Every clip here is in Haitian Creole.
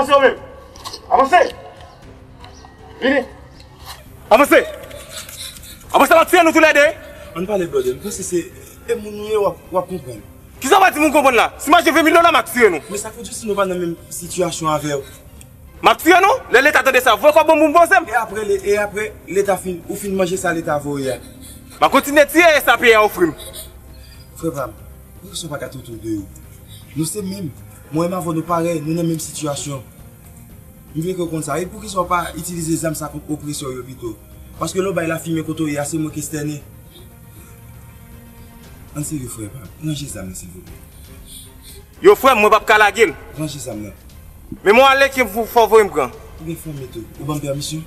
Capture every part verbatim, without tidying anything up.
Avanse ou menm. Avanse. Vini. Avanse. Avanse, m ap tiye nou toulède. Ann pale, brother. M panse se, e moun ou ye, w ap, w ap konprann. Kisa w ap di moun konprann la? Si m achte ven mil dola, m ap tiye nou. Men sa k fè w di si nou pa nan menm sitiyasyon avè w? M ap tiye nou? Lè Leta tande sa, voye kòb ban m pou m poze m. E apre, le- e apre, Leta fin, ou fin manje sa Leta voye a? M ap kontinye tiye e sa peyi a ofri m. Frè pa m, poukisa w pa gade otou de ou? Nou se menm. Mwen menm avè w nou parèy, nou nan menm sitiyasyon. M vle ke w konn sa. E poukisa w pa itilize zam sa kont opresè w yo pito? Paske lè w bay lafimen kote w ye a, se mwen k estène. Ann serye, frè pa m. Ranje zam nan, silvouplè. Yo, frè m, mwen p ap ka lage l. Ranje zam nan. Men mwen ale ke fò w voye m pran. Ou gen fanmi tou. Ou ban m pèmisyon?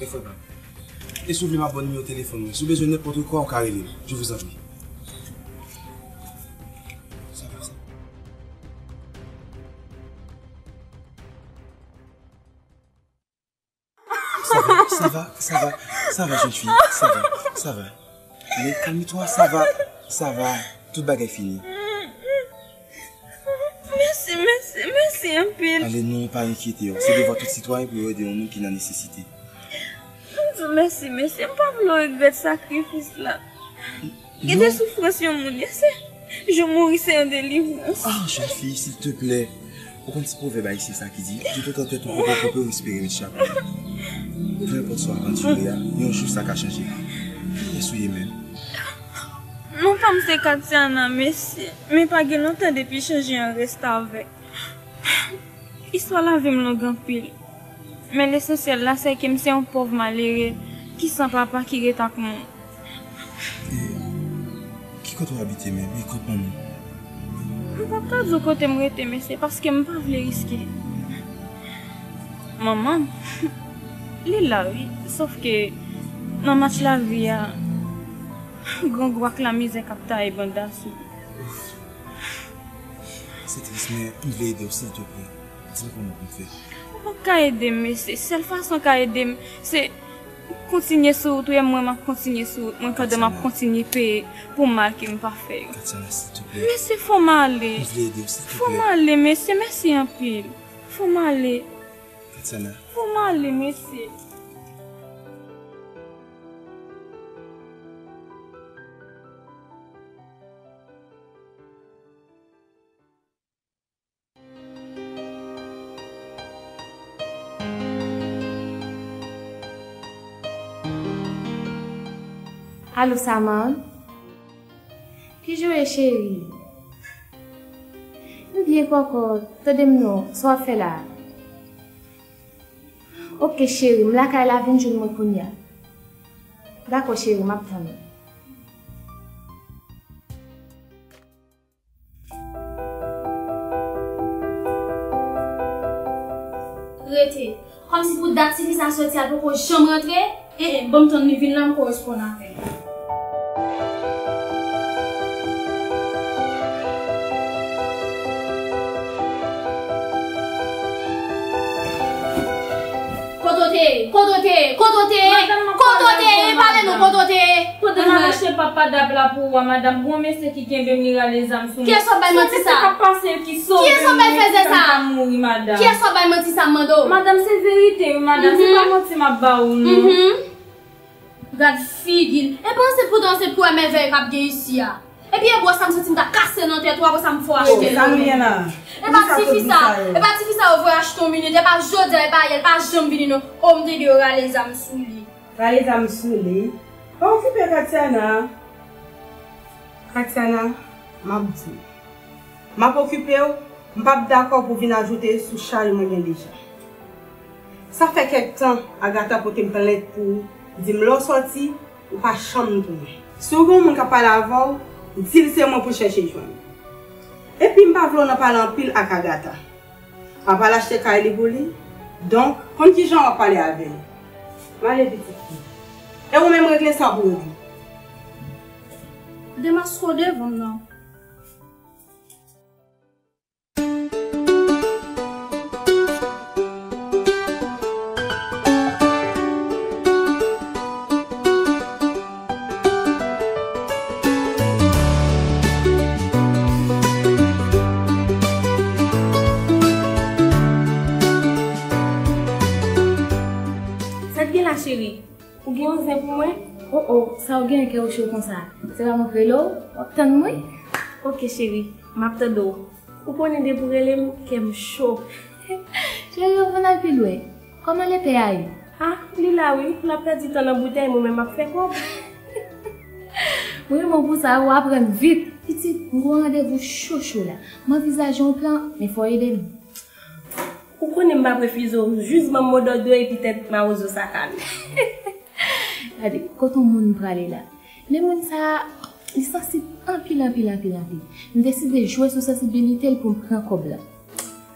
E frè pa m. E si w vle m ap ba w nimewo telefòn mwen. Si w bezwen nenpòt rekò, ou ka rele m. Je vous en prie. Sa va, sa va. Ça va, ça va, ça va, ça va, jeune fille, ça va, ça va. Ale, kalme-toi, ça va, ça va. Tout bagay fini. Mèsi, mèsi, mèsi anpil. Ale non, pa enkyete w. Se devwa tout sitwayen pou yo ede yon moun ki nan nesesite. M di w mèsi, mèsi. M pa vle w regrèt sakrifis la. Gen de soufrans yon moun ye, se jou mouri se yon delivrans. Ah, jeune fille, s'il te plaît. Ou konn ti pwovèb ayisyen sa ki di, tout otan tèt ou poko kope, ou espere met chapo. Peu importe sa w ap andire a, yon jou sa ka chanje. Kiyès ou ye menm? Non pa m se Katiana, mesye. Men pa gen lontan depi chanje an restavèk. Istwa lavi m long anpil. Men lesansyèl la, se ke m se yon pòv malere ki san papa ki ret ak mwen. E ki kote w abite menm? E kot manman w? M p ap ka di w kote m rete, men se paske m pa vle riske. Manman m, li la wi, sòf ke nan mach lavi a, grangou ak lamizè k ap taye banda sou li. Se tris, men m vle ede w, silteplè. Di m kòman pou m fè. Ou p ap ka ede m, mesye. Sèl fason w ka ede m, se kontinye sou wout ou, e mwen m ap kontinye sou wout mwen, pandan m ap kontinye peye pou mal ke m pa fè yo. Katiana, silteplè. Mesye, fò m ale. M vle ede w, silteplè. Fò m ale, mesye. Mèsi anpil. Fò m ale. Katiana. Fò m ale, mesye. Alo, Saman? Kijan w ye, cheri? M byen, kòkòt. Tande m non, sa w ap fè la a? Oke, cheri, m lakay la, vin jwenn mwen kounye a. Dakò, cheri, m ap tann ou. Rete. Kòmsi pou dat tifi sa soti a l poko janm rantre? En, en, ban m tann li vin la, m koresponn avè l. Kote w te ye? Kote w te ye? Kote w te ye? Kote w te ye? Pale nou, kote w te ye? Pandan m al achte pap padap la pou ou a, madanm, gon mesye ki kenbe m, li rale zam sou mwen. Kiyès w ap bay manti sa? Sa k ap pase ki sove m, ki fè m pa mouri, madanm. Kiyès w ap bay manti sa, m mande w? Madanm, se verite wi, madanm, se pa manti m ap ba ou, non. Gad figi l. E panse poutan se pou wè mèvèy k ap gen isi a. Epi e bwòs sa m santi m ta kase nan tèt ou, apre sa m fò achte l. Sa nou gen la? E pa tifi sa, e pa tifi sa yo voye achte yon minit, e pa jodi a, e pa yè, l pa janm vini non. O, m tande yo rale zam sou li. Rale zam sou li. Pa okipe Katiana. Katiana, m ap di w. M ap okipe w, m p ap dakò pou w vin ajoute sou chaj mwen gen deja. Sa fè kèk tan Agata pote m plent pou w, di m lè w sòti, ou pa janm tounen. Si w gen yon moun k ap pale avè w, di l se mwen pou l chèche jwenn. Epi m pa vle w nan pale anpil ak Agata. M ap al achte kay li pou li. Donk, konn kijan w ap pale avè l. M ale pitit fi. E ou menm regle sa pou w regle. Demaske w devan m nan. Yon zen pou mwen? Oh, oh, sa w gen kè w cho konsa? Se pa mwen k rele w? W ap tann mwen? Ok, cheri, m ap tande w. Ou konnen depi w rele m, kè m cho. Cheri, ann al pi lwen. Kòman lepè a ye? Ah, li la wi, l ap pèdi tan nan boutèy, mwen menm m ap fè kòb. Mwen renmen w pou sa, ou aprann vit. Pitit, m gen yon randevou cho cho la. M anvizaje yon plan, men fò w ede m. Ou konnen m p ap refize w, jis ban m mo dòdò epi tèt mawozo sa kale. Gade, kote yon moun prale la. Men moun sa a, li sansib anpil, anpil, anpil, anpil. M deside jwe sou sansibilite l pou m pran kòb la.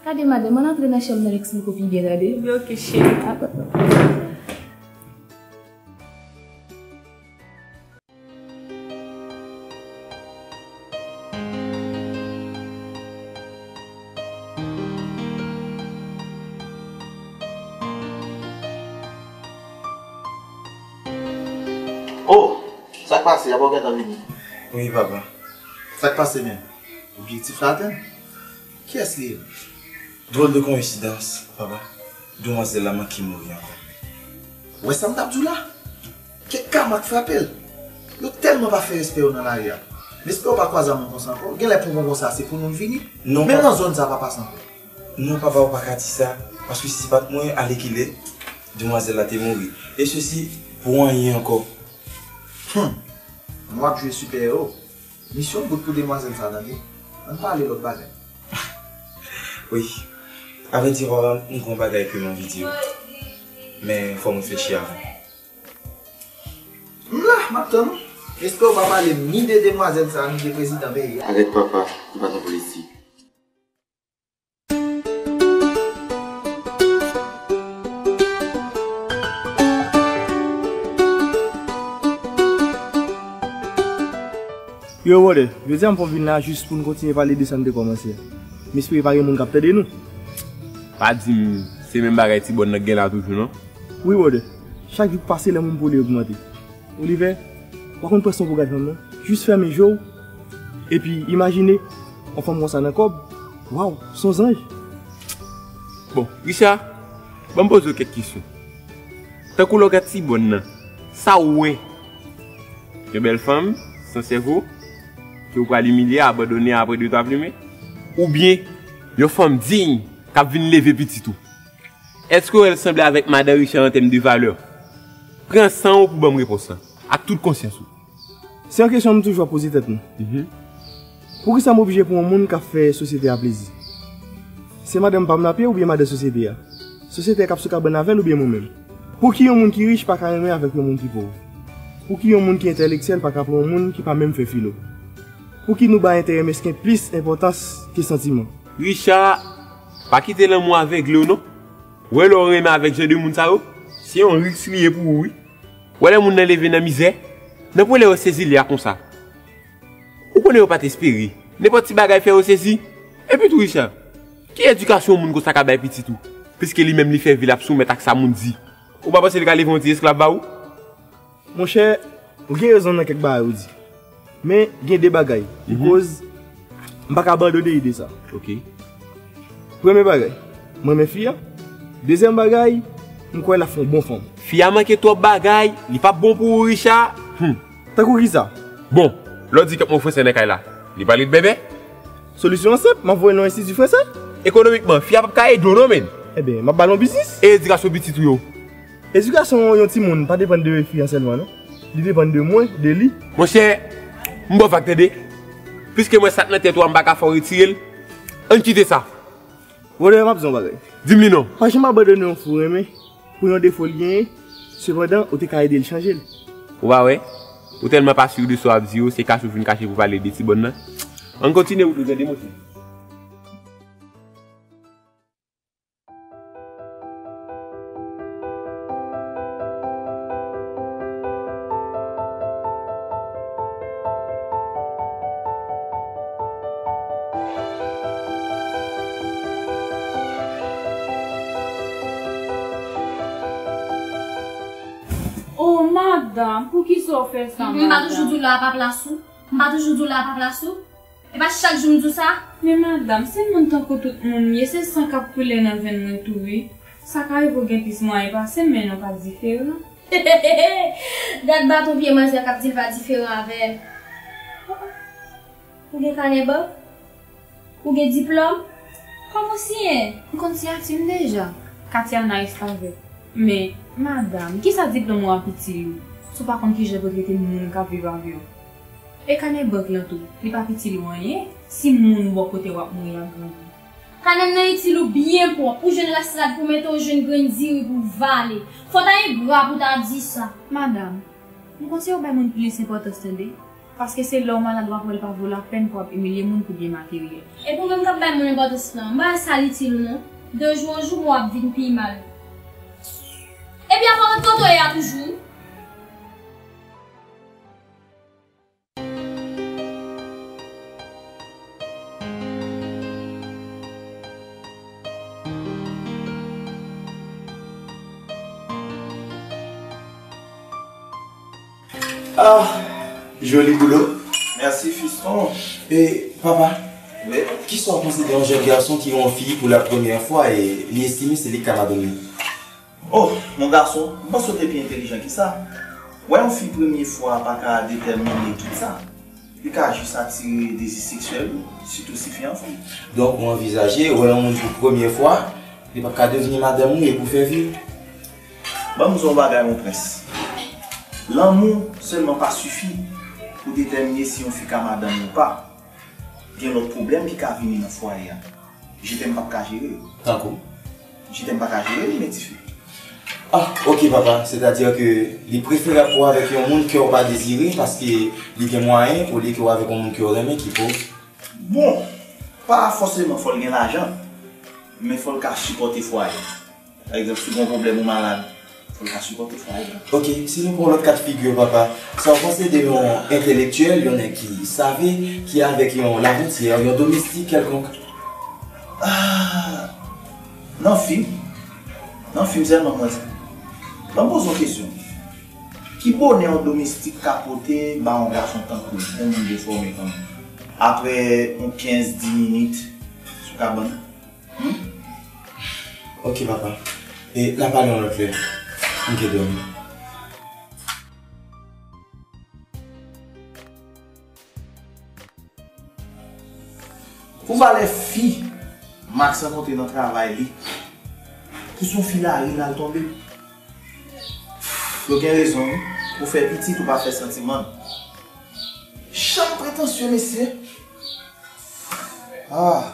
Gade madanm, ann antre nan chanm nan, m eksplike w pi byen, tande? Ebyen, ok, cheri. Oh! Sa k pase? Apa w gentan vini? Wi, papa. Sa k pase menm? Objektif la atenn? Kiyès li ye? Dròl de koyensidans, papa. Demwazèl la manke mouri ankò. Ou wè sa m t ap di w la? Kèk kama k frape l. Yo tèlman pa fè respè yo nan lari a. M espere w pa kwaze ak moun konsa ankò. Genlè pou bon konsa, se pou nou vini. Non, papa. Menm nan zòn sa, pa pase ankò. Non, papa, ou pa ka di sa. Paske si se pa t mwen, alèkile, demwazèl la te mouri. E sesi pou anyen ankò. Hum! W ap jwe sipè ewo. Misyon bout pou demwazèl sa, tande. Ann pale lòt bagay. Wi. Avrèdi, papa, m gen yon bagay ke m anvi di w. Men, fò m reflechi avan. M la, m ap tann ou. Espere w pa pale m ni de demwazèl sa, ni de prezidan peyi a. Arèt, papa, m pa nan politik. Yo, brother, jodi a m fè w vin la jis pou n kontinye pale de sa n te kòmanse a. M espere pa gen moun k ap tande nou. Pa di m se menm bagay ti bòn nan k gen la toujou, non? Wi, brother. Chak jou k pase, lè moun pwole ogmante. Oliver, w pa konn pran san pou gad fanm nan. Jis fèmen je w, epi imajine yon fanm konsa nan kòb. Waw, s on zanj. Bon, Richard, ban m poze w kèk kesyon. Tankou lè w gad ti bòn nan, sa w wè? Yon bèl fanm, san sèvo, ke w pral imilye, abandone apre de twa plimen? Oubyen yon fanm diy k ap vin leve pitit ou? Èske w wè l sanble avèk madan Richard an tèm de valè? Pran san w pou ban m repons lan, ak tout konsyans ou. Se yon kesyon m toujou ap poze tèt mwen. Mhm. Poukisa m oblije pou yon moun k ap fè sosyete a plezi? Se madanm pa m l ap ye oubyen madan sosyete a? Sosyete a k ap sou kabann avè l oubyen mwen menm? Pouki yon moun ki rich pa ka renmen avèk yon moun ki pòv? Pouki yon moun ki entèlektyèl pa ka pran yon moun ki pa menm fè filo? Pouki nou bay enterè mesken plis enpòtans ke santiman? Richard, pa kite lanmou avegle w non. Wè lè w renmen avèk jan de moun sa yo, se yon riks li ye pou ou wi. Wè lè moun nan leve nan mizè, nan pwen lè yo sezi li a konsa. Ou konnen yo pa t espere. Nenpòt ti bagay fè yo sezi. Epi tou Richard, ki edikasyon yon moun konsa ka bay pitit ou? Piske li menm li fè vi l ap soumèt ak sa moun di. Ou pa panse li ka leve yon ti esklav ba ou? Monchè, ou gen rezon nan kèk bagay ou di. Men, gen de bagay ki Mhm. koz m pa ka abandone ide sa. Ok. Premye bagay, m renmen fi a. Dezyèm bagay, m kwè l ap fè yon bon fanm. Fi a manke twòp bagay, li p ap bon pou ou, Richard. Hmm. Tankou kisa? Bon, lè w di k ap mwen fransè nan kay la, li pale de bèbè? Solisyon an senp, m ap voye l nan yon enstiti fransè. Ekonomikman, fi a p ap ka ede w non, menn. Ebyen, m ap ba l yon biznis. E edikasyon pitit ou yo? Edikasyon yon timoun pa depann de fi an sèlman non. Li depann de mwen, de li. Monchè, m ba w vag tande. Piske m wè sa k nan tèt ou a m pa ka fè w retire l, ann kite sa. Brother, m ap di w yon bagay. Di m li non. Pa janm abandone yon fi w renmen pou yon defo l genyen, sepandan ou te ka ede l chanje l. Ou pa wè? Ou tèlman pa si de sa w ap di yo, se kache w fin kache pou pale de ti bòn nan. Ann kontinye wout nou tande monchè. Oh, madanm, poukisa w fè sa, madanm? M pa toujou di w la pa plas ou? M pa toujou di w la pa plas ou? E pa chak jou m di w sa? Men madanm, se moun tankou tout moun m ye, se san k ap koule nan venn mwen tou wi. Sa ka rive w gen plis mwayen pase m, men nou pa diferan. Gad baton pye manzè k ap di l pa diferan avè l. Ou gen kanè bank? Ou gen diplòm? Kòman w siyen? M konn siyati m deja. Katiana Estave. Men, madanm, kisa diplòm ou ap itil ou? Si w pa konn kijan pou w trete moun k ap viv avè w. E kanè bank lan tou, li p ap itil ou anyen si moun bò kote w ap mouri ap grandi. Kanè m nan itil ou byen pwòp, pou jwenn rès rad pou mete w jwenn grenn diri pou w vale. Fò w ta engra pou w ta di sa. Madanm, m konseye w bay moun plis enpòtans tande, paske se lè w malad w ap wè l pa vo lapèn pou w ap imilye moun pou byen materyèl. Epi w menm k ap bay moun enpòtans lan, bagay sa l itil ou non. De jou an jou, bon w ap vin pi mal. Epi aparan tonton ye a toujou. Ah, joli boulot. Mèsi, fiston. E, papa, wi? Kisa w panse de yon jèn gason ki wè yon fi pou la premyè fwa e li estime se li k ka madanm li? Oh, mon gason, m panse w te pi entèlijan ki sa. Wè yon fi premye fwa pa ka detèmine tout sa. Li ka jis atire dezi seksyèl ou, sitou si fi anfòm. Donk, ou anvizaje wè yon moun pou premye fwa, li p ap ka devni madanm ou epi w fè vi w? Ban m di w yon bagay, mon prens. Lanmou sèlman pa sifi pou detèmine si yon fi ka madanm ou pa. Gen lòt pwoblèm ki ka vini nan fwaye a. Je t'aime p ap ka jere yo. Tankou? Je t'aime pa ka jere li, men tifi. Ah, ok, papa. Sètadi ke li preferab pou w avèk yon moun ke w pa dezire paske li gen mwayen olye ke w avèk yon moun ke w renmen ki pòv. Bon, pa fòseman fò l gen lajan, men fò l ka sipòte fwaye. Pa egzanp, si w gen yon pwoblèm ou malad, fò l ka sipòte fwaye a. Ok, si nou pran lòt ka de figi, papa, sa w panse de yon entèlektyèl, yon nèg ki save, ki avèk yon lavantyè, yon domestik kèlkonk? Ah, nan fim, nan fim sèlman mwen sa. Ban m poze w kesyon. Ki bonè yon domestik ka pote ba yon gason tankou w, yon moun defòme kanmenm? Apre yon kenz, dis minit sou kabann? Hmm? Ok, papa. E n a pale yon lòt lè. M ke dòmi. Pou valè fi Max rankontre nan travay li, pou se yon fi lari l al tonbe. Yo gen rezon, wi. Ou fè pitit, ou pa fè santiman. Jan pretansye, mesye. Ah.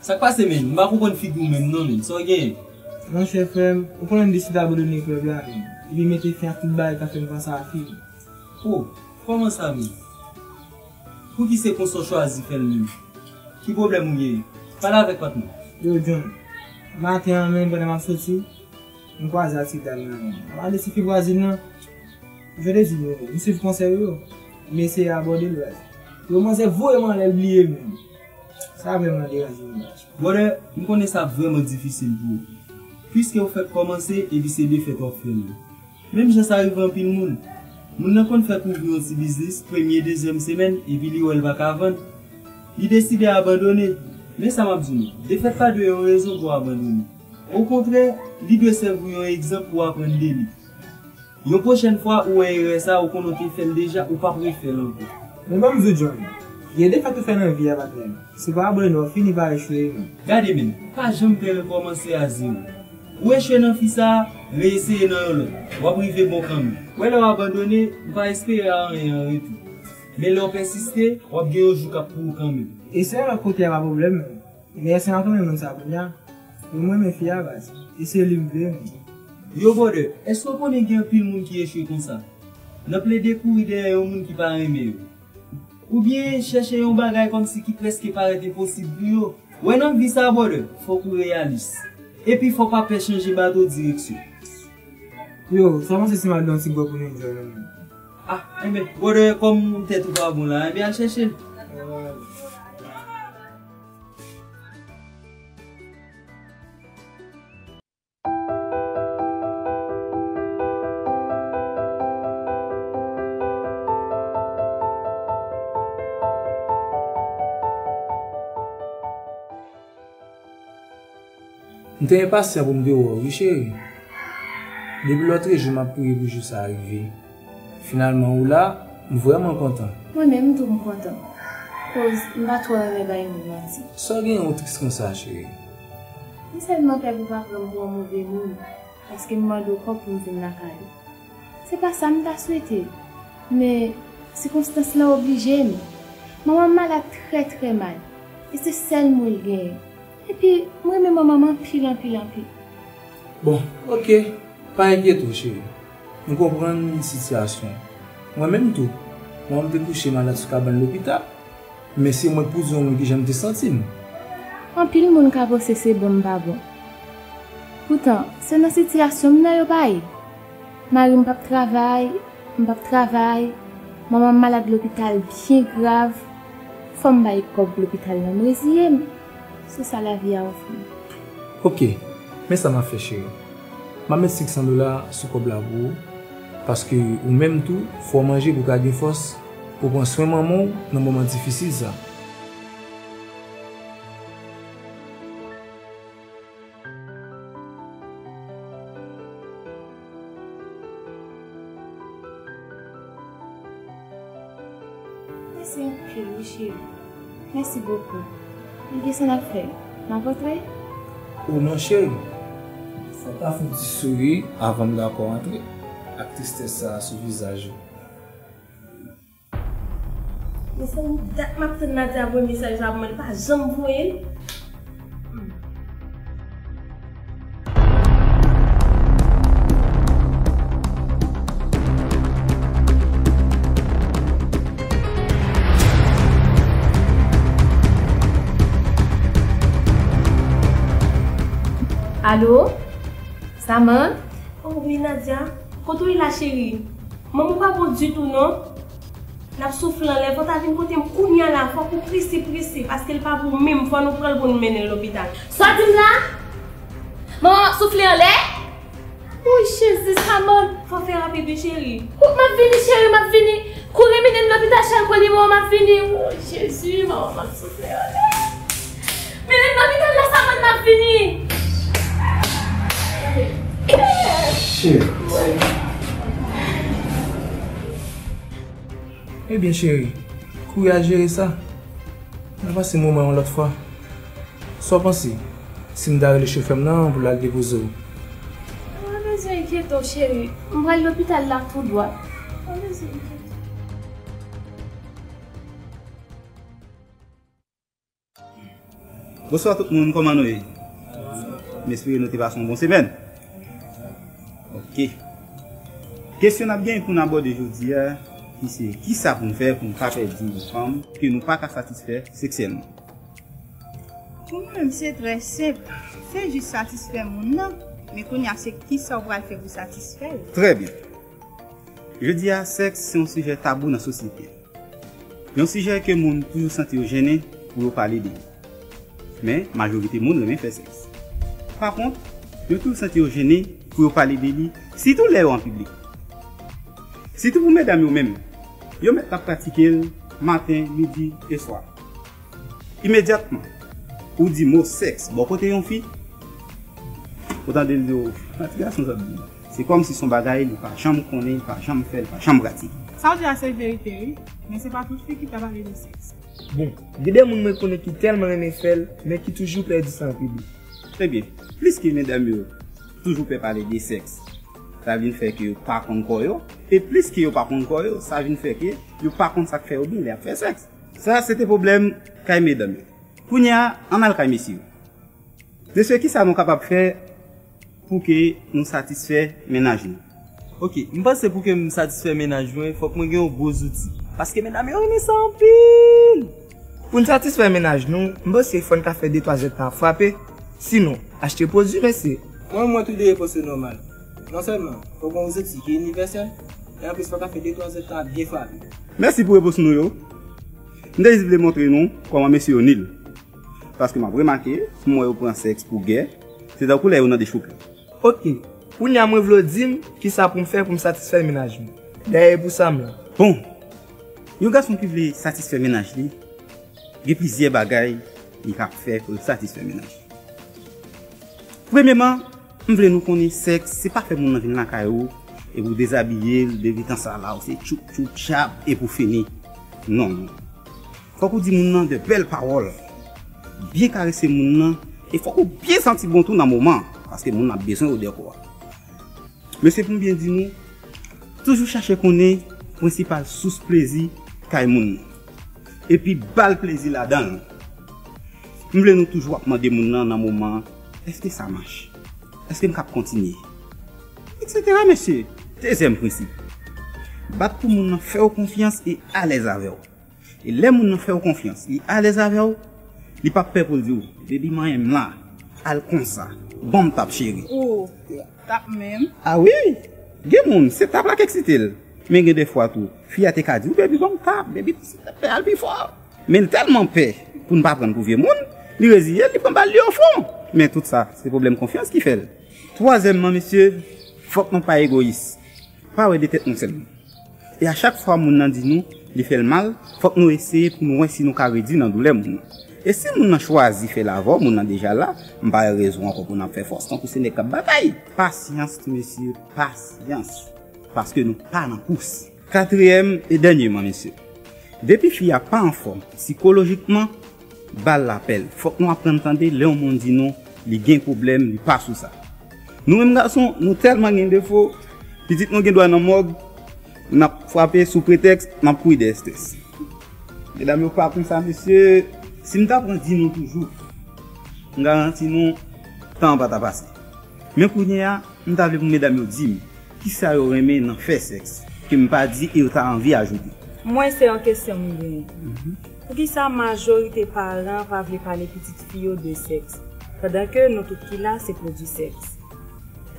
Sa k pase, menn? M pa konprann figi w menm non, menn. Sa w genyen? Monchè, frè m, ou konnen m deside abandone klèb la, menn. Epi mete fen ak tout bagay k ap fè m panse a fi, menn. Oh, kòman sa, menn? Poukisa se konsa w chwazi fè l menm? Ki pwoblèm ou genyen? Pale avèk patnè. Yo, John, maten an, menn, pandan m ap soti, m kwaze ak ti dam nan, menn. M ale ti fi vwazin nan. Jan w te di m yo, m swiv konsèy ou yo. M eseye abòde l, baz. Yo, manzè voye m anlè l bliye m, menn. Sa vrèman deranje m, baz. Brother, m konnen sa ap vrèman difisil pou ou. Piske ou fèk kòmanse, epi se defèt w ap fè l yo. Menm jan sa rive anpil moun. Moun nan konn fèk ouvri yon ti biznis, premye, dezyèm semèn, epi li wè l pa ka vann. Li deside abandone. Men sa m ap di nou, defèt pa dwe yon rezon pou w abandone. Okontrè, li dwe sèvi w yon egzanp pou w aprann de li. Yon pwochèn fwa ou wè erè sa, ou konnen w te fè l deja, ou p ap refè l ankò. Men ban m di w, John, gen defèt ou fè nan vi a, patnè m. Si w pa abandone, w ap fini pa echwe, menn. Gade, menn, pa janm pè rekòmanse a zewo. Ou echwe nan fi sa a, reyeseye nan yon lòt. W ap rive bon kanmenm. Ou wè lè w abandone, ou pa espere anyen an retou. Men lè w pèsiste, w ap gen yon jou k ap pou ou kanmenm. E se lòt kote a pa pwoblèm, menn. Men èske m ap renmen moun sa kounye a? Mwen, m renmen fi a, baz. E se li m vle, menn. Yo, brother, èske w konnen gen anpil moun ki echwe konsa? Nan plede kouri dèyè yon moun ki pa renmen yo. Oubyen chèche yon bagay kòmsi ki prèske parèt enposib pou yo. Wè nan vi sa, brother, fòk ou reyalis. Epi fò w pa pè chanje bato direksyon. Yo, sa w panse si m al dan ti bwè pou nou enjoy nou menm? Ah, enben, brother, kòm tèt ou pa bon la, enben al chèche l. M te enpasyan pou m te wè w, wi, cheri. Depi lòtrejou, m ap priye pou jou sa a rive. Finalman, ou la, m vrèman kontan. Mwen menm tou, m kontan. Koz m pa twò renmen bay moun manti. Sa w genyen w tris konsa, cheri? M sèlman pè pou w pa pran m pou yon move moun, paske m mande w kòb pou m vin lakay ou. Se pa sa m ta swete, men sikonstans lan oblije m. Manman m malad trè, trè mal, e se sèl mwen l genyen. Epi, m renmen manman m anpil, anpil, anpil. Bon, oke, pa enkyete w, cheri. M konprann sitiyasyon w. Mwen menm tou, manman m te kouche malad sou kabann lopital. Men se mwen k pou di yon moun kijan m te santi m. Anpil moun ka panse se bon m pa bon. Poutan, se nan sitiyasyon m nan yo pa ye. Mari m p ap travay, m p ap travay. Manman m malad lopital byen grav. Fò m bay kòb lopital lan, m reziye m. Se sa lavi a ofri m. Oke, men sa m ap fè, cheri. M ap met senk san dola sou kòb la pou ou, paske ou menm tou, fò w manje pou w ka gen fòs pou w pran swen manman w nan moman difisil sa. Mèsi anpil, wi, cheri. Mèsi bokou. Nou gen sa n ap fè. M ap antre? O non, cheri. Fò w ta fè yon ti souri avan m dakò antre, ak tristès sa a sou vizaj ou. Mezanmi, dat m ap tann Nadia voye mesaj la pou mwen, li pa janm voye l. Alo? Samantha? Oh wi, Nadia. Kote w ye la, cheri? Manman w pa bon ditou, non. N ap soufle anlè, fò w ta vin kote m kounye a la, fòk ou prese, prese, paske l pa bon menm, fò nou pran l pou n mennen l lopital. Sa w di m la? Manman w ap soufle anlè? Woy, Jezi, Samantha! Fò w fè rapid wi, cheri. Kou-, m ap vini, cheri, m ap vini. Kouri mennen m lopital Chal Koliman, m ap vini. Woy, Jezi, manman m ap soufle anlè. Mennen m lopital la, Samantha, m ap vini. Cheri. Ebyen, cheri, kouri al jere sa. N a pase moman yon lòt fwa. Sa w panse si m ta rele chofè m nan pou l al depoze w? Ou pa bezwen enkyete w, cheri. M pral lopital la tou dwat. Ou pa bezwen enkyete w. Bonswa tout moun, kòman nou ye? M espere nou te pase yon bon semèn. Oke. Kesyon n ap gen pou n abòde jodi a, ki se, kisa pou n fè pou n pa pèdi yon fanm ke nou pa ka satisfè seksyèlman? Pou mwen menm, se trè senp. Se jis satisfè moun nan, men kounye a se kisa w pral fè pou satisfè l. Trè byen. Jodi a, sèks se yon sijè tabou nan sosyete a. Yon sijè ke moun toujou santi yo jennen pou yo pale de li. Men, majorite moun renmen fè sèks. Pa kont, yo toujou santi yo jennen pou yo pale de li, sitou lè yo an piblik. Sitou pou medam yo menm, yo mèt ap pratike l maten, midi e swa. Imedyatman, ou di mo sèks bò kote yon fi, ou tande l di w, "Ah, ti gason sa ap di." Se kòmsi se yon bagay li pa janm konnen, li pa janm fè, li pa janm pratike. Sa w di a se verite, wi, men se pa tout fi ki pè pale de sèks. Bon, gen de moun mwen konnen ki tèlman renmen fè l, men ki toujou pèdi sa an piblik. Ebyen, plis ke medam yo toujou pè pale de sèks, sa vin fè ke yo pa konn kò yo, e plis ke yo pa konn kò yo, sa vin fè ke yo pa konn sa k fè yo byen lè y ap fè sèks. Sa, se te pwoblèm kay medam yo. Kounye a, ann al kay mesye yo. Mesye, kisa nou kapab fè pou ke nou satisfè mennaj nou? Oke, m panse pou ke m satisfè mennaj mwen, fòk mwen gen yon gwo zouti. Paske medam yo renmen sa anpil. Pou n satisfè mennaj nou, m panse fò n ka fè de twa zèt tan ap frape. Sinon, achte pwodui, mesye. Mwen, mwen tou de repons yo nòmal. Non sèlman, fòk gen yon zouti ki inivèsèl, e anplis fòk ka fè de twa zèt tan ap byen frape. Mèsi pou repons nou yo. M te jis vle montre nou kòman mesye yo nil. Paske m ap remake, m wè yo pran sèks pou gè, se tankou lè yo nan dechouke. Oke, kounye a mwen vle w di m kisa pou m fè pou m satisfè mennaj mwen. Dayè e pou sa m la. Bon, yon gason ki vle satisfè mennaj li, gen plizyè bagay li ka fè pou l satisfè mennaj li. Premyeman, m vle nou konnen sèks, se pa fè moun nan vin lakay ou, epi w dezabiye l, depi tan sa la, ou se tchoup tchoup tchap, epi w fini. Non, non. Fòk ou di moun nan de bèl pawòl. Byen karese moun nan, e fòk ou byen santi bon tou nan moman an, paske moun nan ap bezwen odè kò a. Mesye, pou m byen di nou, toujou chache konnen prensipal sous plezi kay moun nan. Epi ba l plezi ladan l. M vle nou toujou ap mande moun nan nan moman an, èske sa mache? Èske m kab kontinye? Etsetera, mesye. Dezyèm prensip. Bat pou moun nan fè w konfyans e alèz avè w. E lè moun nan fè w konfyans, li alèz avè w, li p ap pè pou l di w, "Baby, manyen m la, al konsa, ban m tap, cheri." Ou tap menm. A wi! Gen moun, se tap la k eksite l. Men gen de fwa tou, fi a te ka di w, "Baby, ban m tap, baby, se tap, al pi fò." Men l tèlman pè pou n pa pran l pou vye moun, li reziye l, li pran bal li ofon. Men tout sa, se pwoblèm konfyans ki fè l. Twazyèmman, mesye, fòk nou pa egoyis. Pa wè de tèt nou sèlman. E a chak fwa moun nan di nou li fè l mal, fòk nou eseye pou nou wè si nou ka redi nan doulè moun nan. E si moun nan chwazi fè l avè w, moun nan deja la, m pa wè rezon ankò pou n ap fè fòs tankou se nèg k ap batay. Pasyans, ti mesye, pasyans. Paske nou pa nan kous. Katriyèm e dènyeman, mesye. Depi fi a pa anfòm sikolojikman, ba l lapèl. Fòk nou aprann tande lè yon moun di nou li gen pwoblèm, li pa sou sa. Nou menm gason, nou tèlman gen defo, pitit nou gen dwa nan mòg, n ap frape sou pretèks, n ap kouri dèyè estrès. Medam yo pa konsa, mesye. Si m ta pran di nou toujou, m garanti nou, tan an pa ta pase. Men kounye a, m ta vle pou medam yo di m, kisa yo renmen nan fè sèks, ke m pa di e yo ta anvi ajoute? Mwen, se yon kesyon m genyen. Poukisa majorite paran pa vle pale pitit fi yo de sèks, pandan ke nou tout ki la se pwodui sèks?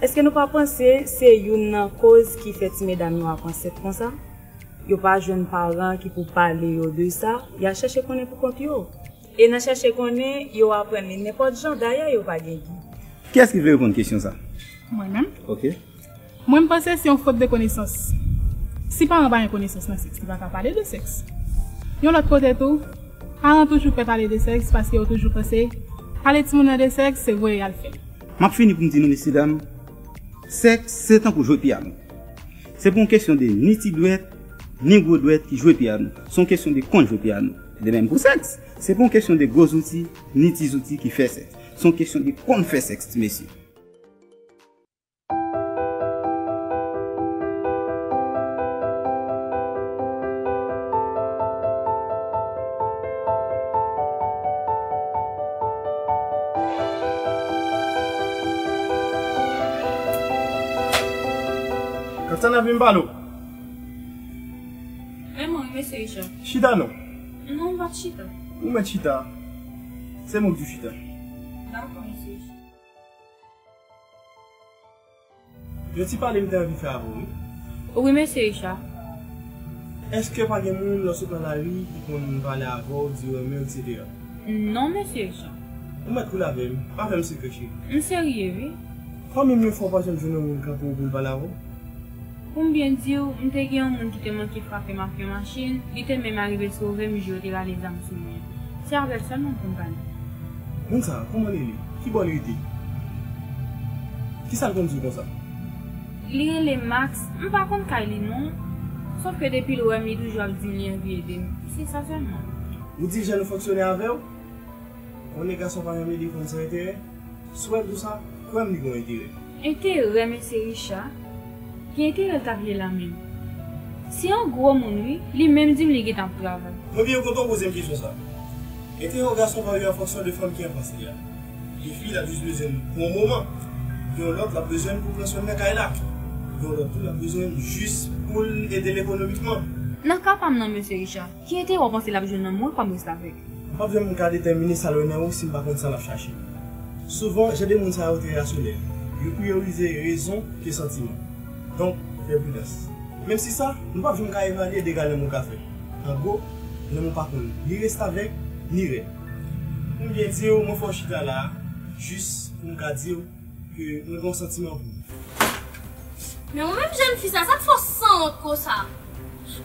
Èske nou pa panse se youn nan koz ki fè ti medam yo ap ansent konsa? Yo pa jwenn paran ki pou pale yo de sa, y a chèche konnen pou kont yo. E nan chèche konnen, yo aprann li nenpòt jan, dayè yo pa gen gid. Kiyès ki vle reponn kesyon sa? Mwen menm. Ok. Mwen, m panse se yon fot de konesans. Si paran pa gen konesans nan sèks, li pa ka pale de sèks. Yon lòt kote tou, paran toujou pè pale de sèks paske yo toujou panse pale timoun nan de sèks, se voye y al fè l. M ap fini pou m di nou, mesyedam, sèks se tankou jwe pyano. Se pa yon kesyon de ni ti dwèt, ni gwo dwèt ki jwe pyano. Se yon kesyon de konn jwe pyano. De menm pou sèks, se pa yon kesyon de gwo zouti, ni ti zouti ki fè sèks. Se yon kesyon de konn fè sèks, ti mesye. Roxana, vin pale w. Men mwen, mesye Richard. Chita non. Non, m p ap chita. Ou mèt chita. Se mwen k di w chita. Dakò, mesye Richard. Yon ti pale m te anvi fè avè w, wi. Wi, mesye Richard. Èske pa gen moun lè w sot nan lari ki konn pale avè w, di w renmen w, etsetera? Non, mesye Richard. Ou mèt koule avè m, pa fè m sekrè, cheri. M serye, wi. Konbyen mil fwa w pa janm jwenn yon moun kanpe w pou l pale avè w? Pou m byen di w, m te gen yon moun ki te manke frape m ak yon machin, li te menm arive sove m jou yo te rale zam sou mwen an. Se avè l sèlman pou m pale. Moun sa a, kòman li rele? Ki bò li rete? Kisa l konn di w konsa? Li rele Max, m pa konn kay li non. Sòf ke depi l wè m, li toujou ap di m li anvi ede m. Se sa sèlman. Ou di jan nou fonksyone avè w? Konnen gason pa janm ede fanm san enterè. Si w wè l di w sa, kwè m li gen yon enterè. Enterè, mesye Richard? Ki enterè l t ap ye la menm? Se yon gwo moun wi, li menm di m li gentan ap travay. Mwen byen kontan w poze m kesyon sa. Enterè yon gason varye an fonksyon de fanm ki anfas li a. Gen fi l ap jis bezwen l pou yon moman. Gen yon lòt l ap bezwen l pou pran swen nan kay la. Gen yon lòt tou l ap bezwen l jis pou l ede l ekonomikman. Nan ka pa m nan, mesye Richard, ki enterè w panse l ap jwenn nan mwen kòm restavèk? M p ap janm ka detèmine sa l wè nan ou si m pa konn sa l ap chache. Souvan, jan de moun sa yo te rasyonèl. Yo priyorize rezon ke santiman. Donk, fè pridans. Menm si sa, nou p ap janm ka evalye dega lanmou ka fè. An gwo, lanmou pa konn ni restavèk, ni rèd. Pou m byen di w, mwen fè w chita la a, jis pou m ka di w ke mwen gen yon santiman pou ou. Men ou menm jèn fi sa, sa k fè w sanwont konsa?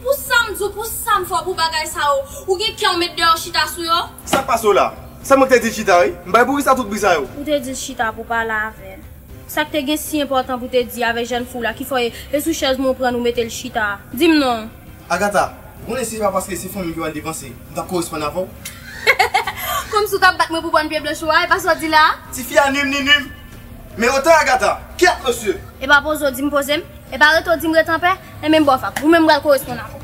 Pou sa m di w, pou sa m fè w, pou bagay sa yo, ou gen kè w met dèyè w chita sou yo? Sa k pase w la? Sa mwen k te di l chita, wi. M bay pou ki sa tout bri sa yo. Ou te di l chita pou pale avè l. Sa k te gen si enpòtan pou te di avè jèn fi w la ki fè e sou chèz mwen w pran ou mete l chita? Di m non. Agatha, ou konnen si se pa paske se fanmi m ki pral depanse, m t ap koresponn avè w. Kòmsi w t ap bat mwen pou bòn pye blanch ou a, e pa sa w di la? Tifi a nwi m, ni nwi m. Men otan Agatha, kyèt mesye. E pa poze w di m poze m? E pa rete w di m rete anpè? E menm bò fap, ou menm m pral koresponn avè w.